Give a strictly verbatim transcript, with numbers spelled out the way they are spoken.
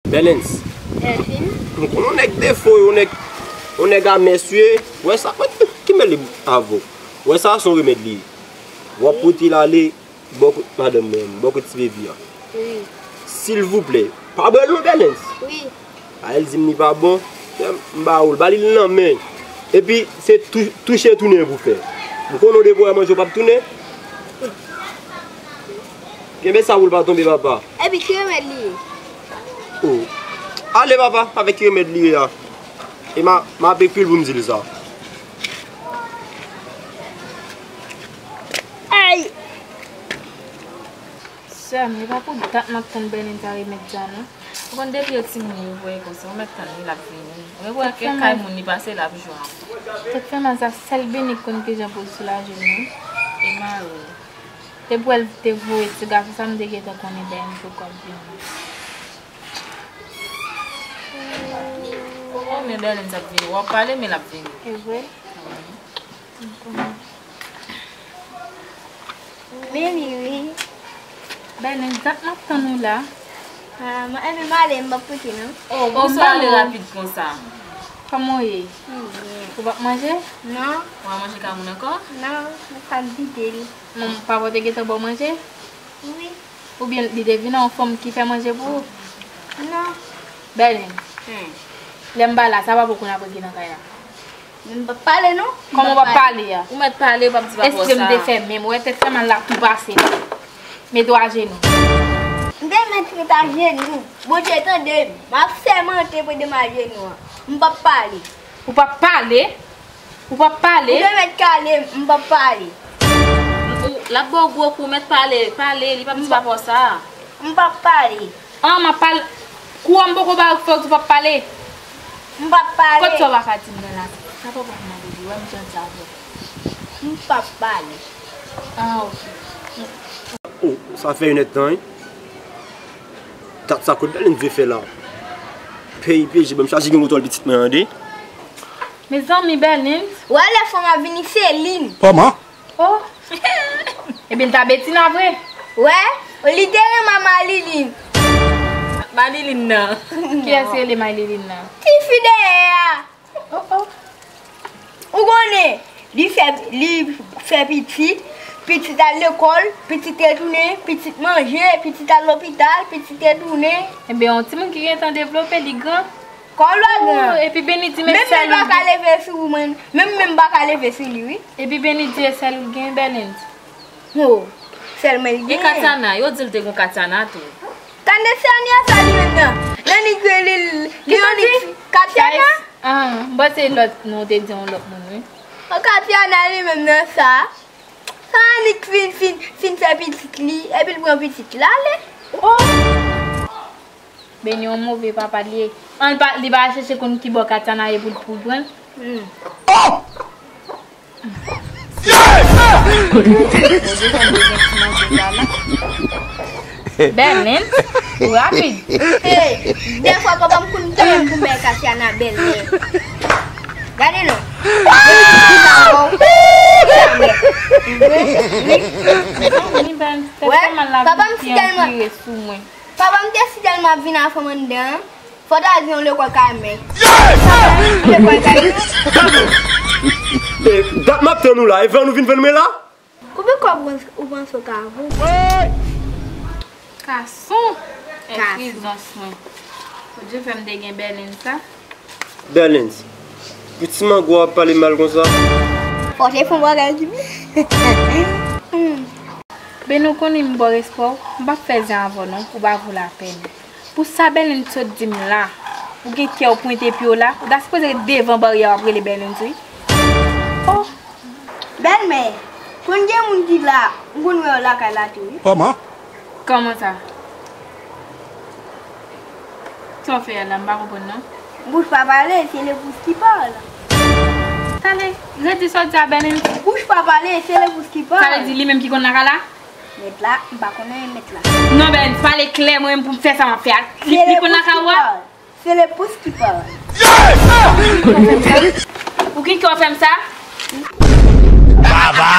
Bèlens. Delphine. M konn yon nèg defo, yon nèg, yon nèg amès wi. Wè sa, mwen ki mèt li avè w. Wè sa, se yon remèd li ye. W ap pote l ale bò kot madanm mwen, bò kot ti bebi a. Wi. Silvouplè, pa bwè l non, Bèlens. Wi. A, el di m li pa bon, m ba ou l, ba li l nan men. Epi, se tou-, touche tounen pou fè. M konnen w depi w wè manje w p ap tounen. Kenbe sa pou l pa tonbe, papa. Epi ki remèd li ye? Oh. Ale, papa, avèk ki remèd li ye a. E m a, m ap ekri l pou m di l sa. Ay! Sè m, e pa pou dat m ap tann Bèlens a remèd sa non. Ou konn depi yo timoun yo voye konsa, ou mèt tann li l ap vini. Ou mèt wè kèk kay moun li pase l ap jwe ankò. Tèt fè mal sa, sèl Benik konn kijan pou l soulaje m wi. E mari w. Depi w wè l te voye ti gason sa, m te gentan konnen Bèlens poko ap vini. Ou konnen Bèlens ap vini, w ap pale men l ap vini. E vre? M konnen. Men li wi. Bèlens, dat m ap tann ou la. Ah, m, ebyen m ale, m p ap koute non. Oh, bonsoir, ale rapid konsa. Kòman w ye? M byen. Ou p ap manje? Non. W a manje kay moun ankò? Non, m ap vide l. Manman papa w te gentan ba w manje? Wi. Oubyen li te vin a yon fanm ki fè manje pou ou? Non. Bèlens. Hmm. Lè m pa la, sa papa w konn ap regle nan kay la? Men m p ap pale non. Kòman w p ap pale a? Ou mèt pale, ou p ap di papa w sa. Espre m te fèmen m, ou wè tèt fè mal la tou pase. Mete w ajenou. M te mèt ret ajenou. Bondye tande m. M ap sèmante pandan m ajenou an. M p ap pale. Ou p ap pale? Ou p ap pale? Ou te mèt kale m, m p ap pale. Ou, l ap ba w gwo kou, mèt pale, pale, li p ap di papa w sa. M p ap pale. An, m ap pale. Kou an m poko ba w fè w di w p ap pale. M p ap pale. Kot sa w pa ka di m nan la? Sa papa w mande w, wè m janti avè w. M p ap pale. Ah, ok. Oh, sa fè yon èdtan, wi. Dat sa kot Bèlens vle fè la. Peyi peyi, ban m chache gen kontwòl pitit mwen an de. Mezanmi, Bèlens. Wè lè fanm ap vini, se li m. Kòman? Oh. Ebyen, l ta Betina vre. Wè, li te renmen Malilin. Malilin nan. Kiyès rele Malilin nan? Tifi dèyè a. Oh, oh. Ou konnen, li fè, li fè pitit, pitit al lekòl, pitit retounen, pitit manje, pitit al lopital, pitit retounen. Ebyen, yon timoun ki gentan devlope, li gran. Kòlò gran. Oh, epi Beni di men sèl li pa ka leve sou mwen. Menm mwen m pa ka leve sou li, wi. Epi Beni di e sèl ou gen, Bèlens. Oh, sèl mwen l gen. E Katiana, yo di l te gon Katiana tou. Tande se Ania sa li menm nan. Nan li kwe li, li Onyx Katiana? Ah, m panse lòt non te di yon lòt moun, wi. Oh, Katiana li menm nan sa. Sa Onyx fin, fin, fin fè pitit li, epi l pran pitit la ale. Oh! Beni yon move papa li ye. An, li pa, li pa chèche konn ki bò Katiana ye pou l, pou l pran l. Hmm. Oh! Bèlens, ou rapid. Hey, dèfwa papa m konn touye m pou m bay Katiana bèlmè. Gade non. Wè, papa m si tèlman. Papa m te si tèlman ap vin a fanm anndan an, fò ta di yon lekòl kay mè. Lekòl kay mè. E, dat m ap tann ou la, e fè nou vin vann mwen la? Konbyen kòb ou panse w ka vann? Kason! Kason. Èskizans mwen. Bondye fè m te gen Bèlens sa. Bèlens, pou ti mango ap pale mal konsa? Fò te fè yon bagay ki byen. Ben, ou konnen m ba w respè w, m p ap fè zen avè w non, ou pa vo lapèn. Pou sa Bèlens sot di m la, ou gen kè w pwente pye w la, ou ta sipoze ret devan baryè a w ap rele Bèlens wi. Oh! Bèlmè, konn gen moun ki la, m konn wè yo lakay la tou wi. Kòman? Kòman sa? Sa w fè a la, m pa konprann non. Bouch pa pale, se lepous ki pale. Tande, redi sa w di a Bèlens. Bouch pa pale, se lepous ki pale. Sa vle di li menm ki konn lakay la? Mèt la, m pa konn anyen mèt la. Non, Bèlens, pale klè, mwen menm pou m fè sa m ap fè a. Li, li konn lakay ou a? Se lepous ki pale. Ou gen kè w fè m sa? Baba!